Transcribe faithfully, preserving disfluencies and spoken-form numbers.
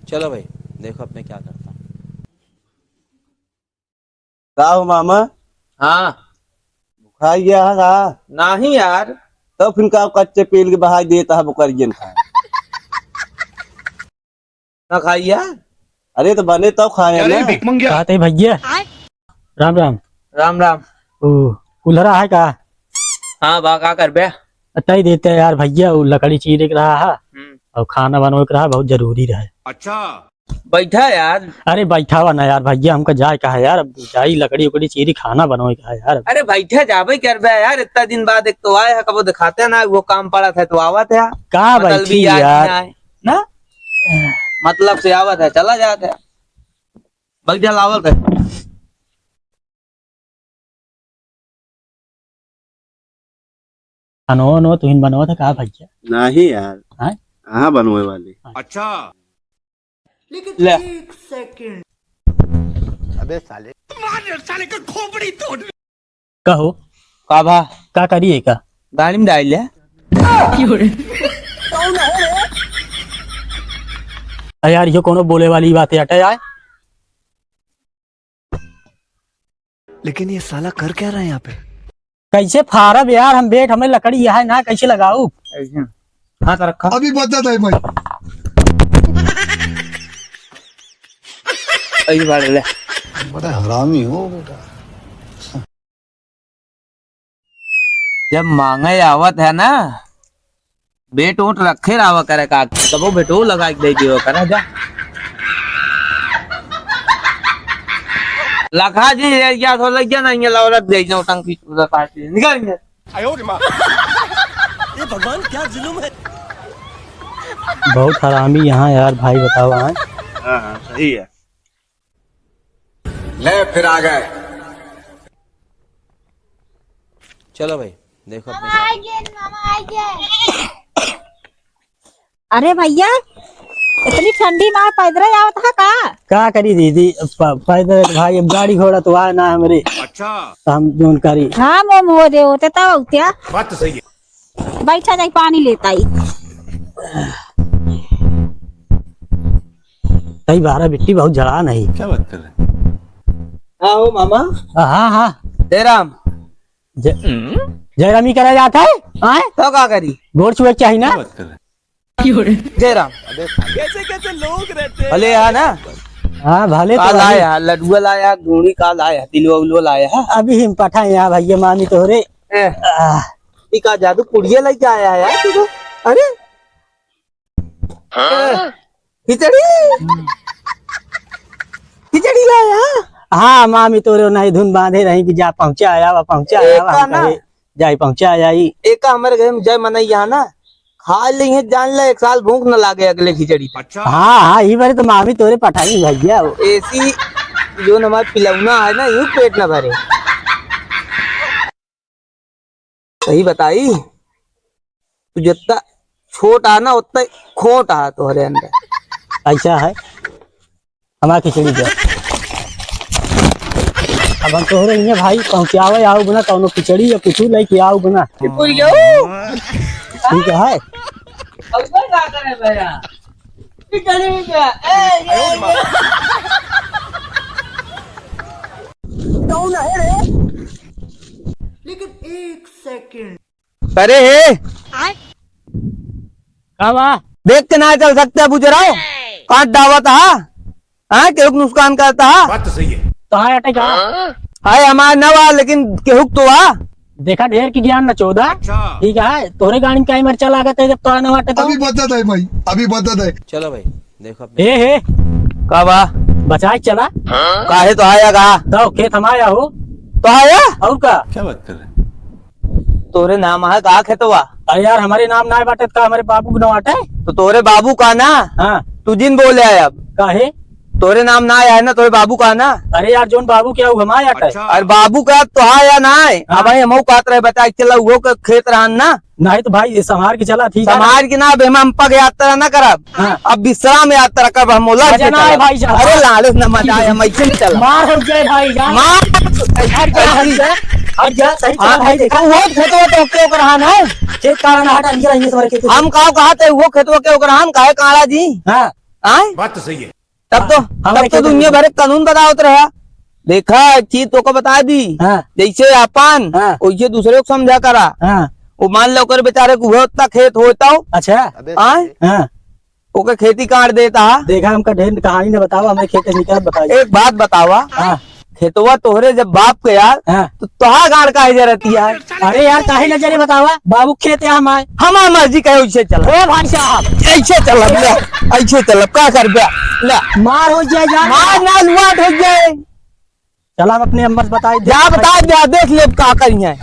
चलो भाई, देखो अब मैं क्या करता हूँ। का हो मामा? हाँ। भुखाई गया है का? नहीं यार। तो फिर का कच्चे पेल के बहाई देता है बकरियन का? ना खाई यार। अरे तो बने तो खाए अरे ना। भिख मंगिया। कहते भैया। राम राम। राम राम। ओ, कुल्हरा है का? हाँ बा, का करबे? तई देते यार भैया, वो लकड़ी चीरे के रहा है हम्म। और खाना बनवे के रहा, बहुत जरूरी रहे। अच्छा। बैठा यार। अरे बैठावा ना यार भैया, हमका जाए का है यार, अब जाई लकड़ी उकड़ी चीरी खाना बनवे का है यार। अरे बैठा जाबे करबे यार, इतना दिन बाद एक तो आए है, कबो दिखाते ना, वो काम पड़ा था तो आवत है। का मतलबी बैठी यार? नहीं आए ना, मतलब से आवत है, चला जात है। बैठा लावत है। अनो, अनो, तुहिन बनवत है का भैया? नहीं यार। हाँ? कहाँ बनवे वाली? अच्छा। लेकिन ले। एक सेकंड। अबे साले। मार साले का खोपड़ी तोड़। कहो। का भा? का करिए का? गाड़ी में डाल ले। आ यार, यो कोनो बोले वाली बात है, हटे आए। लेकिन ये साला कर क्या रहा है यहाँ पे? कैसे फारब यार, हम बैठ, हमें लकड़ी यहाँ ना, कैसे लगाऊ? ऐसे। हाथ रखा। अभी बदत है भाई। ऐसे बाढ़ ले। बड़ा हरामी हो बेटा। जब मांगे आवत है ना, बेट ओट रखे रहा करे का, तबो बेटो लगा के दे दियो करे जा। लखा जी, ये क्या थोड़ा लग गया ना, ये लौरत दे जाओ टंकी पूरा काट के निकल गए। आयो रे माँ। ये भगवान क्या जुल्म है। बहुत हरामी यहाँ यार भाई, बताओ हैं। हाँ, हाँ, सही है। ले फिर आ गए। चलो भाई, देखो अपने मामा आ गए, मामा आ गए। अरे भैया, इतनी ठंडी में पैदल आवत है का? का करी दीदी, प-, पैदल भाई, अब गाड़ी घोड़ा तो आए ना हमरे। अच्छा। तो हम जोन करी। हाँ, मोम हो दे होते तब क्या? बात तो सही है। बैठा जाई, पानी लेता ही। तई बारह बिट्टी बहुत जड़ा नहीं। क्या बात कर रहे हैं? हाँ हो मामा। हाँ, हाँ। जयराम। जय-, जयरामी करा जात है? आए? तो का करी? गोड़ छुए के चाही ना? क्या बात कर रहे हैं? जयराम। कैसे कैसे लोग रहते हैं। भले यहाँ ना? हाँ, भले तो काल भाई। आया, लड्डुआ लाया, गुड़ी काल आया, तिलवा उलवा लाया। अभी हम पठाए यहाँ भैया मामी तोहरे। ए, आह। ई का जादू पुड़िया लेके आया है यार तू तो? अरे? हाँ? ए, खिचड़ी? खिचड़ी लाया? हाँ, मामी तोरे नहीं धुन बांधे रही कि जा पहुँचा आया, पहुँचा आया, एका हम ना। कहे, जाई पहुँचा जाई। एका हमारे घर में जय मनई यहाँ ना, खा लेइहे, जान ले, एक साल भूख न लागे अगले खिचड़ी तक। अच्छा। हाँ, हाँ, ई बारे तो मामी तोरे पठाई भैया। ऐसी जो हमारे पिलौना है ना, यूं पेट न भरे। सही बताई, तू जितना छोट आ ना, उतना खोट आ तोहरे अंदर। ऐसा है। हमार खिचड़ी दे। अब हम तोहरे इहाँ भाई पहुँचावे आउब ना, कौनो खिचड़ी या कुछ लेके आउब ना। ठीक है। लेकिन एक सेकंड। करे हे। आय। का बा? देख के ना चल सकते, बुझ रहा हो? काट डावत हा? हाँ, केहू के नुकसान करता हा? बात तो सही है। तो हाँ, अटे का? हाय, हमार न बा, लेकिन केहू के तो बा। देखा, ढेर की ज्ञान न चोदा। अच्छा। ठीक है, तोरे गाड़ी में काहे मरचा लागत है, जब तोरा न बाटे तो? अभी बदत है भाई, अभी बदत है। चलो भाई। देखो अपने ए, हे। का बा? बचाए चला। काहे तो आया का? तो खेत हम आया हो। तो आया? और का? क्या बात कर रहे हैं? तोरे नाम है का खेतवा? अरे यार, हमारे नाम ना बाटे का, हमारे बाबू के नाम बाटे। तो तोरे बाबू का ना? हाँ। तू जिन बोले है अब। काहे? तोरे नाम ना आया है ना, तोरे बाबू का ना? अरे यार, जोन बाबू क्या वो हमारे आटे। अच्छा। अरे बाबू का तो है या ना है? हाँ। अब भाई हम कहत रहे बता के चला, वो के खेत रहन ना। नहीं तो भाई, ये संभार के चला, ठीक है। संभार के ना, अब हम पग यात्रा ना करब। हाँ। अब विश्राम यात्रा करब, हम ओला मजा ना आए भाई साहब। अरे लालच ना मजा आए, हम ऐसे नहीं चलब। मार हो जाए भाई जान। मार। हट जा, हट जा। हट जा, सही हाँ, चला भाई, देखा। वो खेतवा तो के ओकर हान है। खेत काला ना हटा, ये रहिए सवार खेत। हम का कहते, वो खेतवा के ओकर हान काहे काला जी? हाँ। आय? बात तो सही है। तब तो, हाँ, तब तो दुनिया भर के कानून बतावत रहा। देखा, एक चीज तोको बता दी, हाँ। जैसे आपन, हाँ। वैसे दूसरे को समझा करा। हाँ। वो मान लो, ओकर बेचारे को उहे उतना खेत होता हो। अच्छा। आय? हाँ। ओके खेती काट देता है। देखा, हमका ढेर कहानी न बतावा, हमें खेत निकाल बताइए। एक बात बतावा। हाँ। खेतवा तोहरे जब बाप के यार, हाँ। तो तोहार गाड़ काहे जरती है? अरे यार, काहे न जरे बतावा? बाबू खेत है हमार। हमार मर्जी कहे वैसे चला। ए भाई साहब। ऐसे चला, ले, ऐसे चला, का करबे? ले। मार हो जाए यार। मार ना लुआट हो जाए। चला, हम अपने अम्मा से बताए दे। जा बता दे, देख ले का करी है।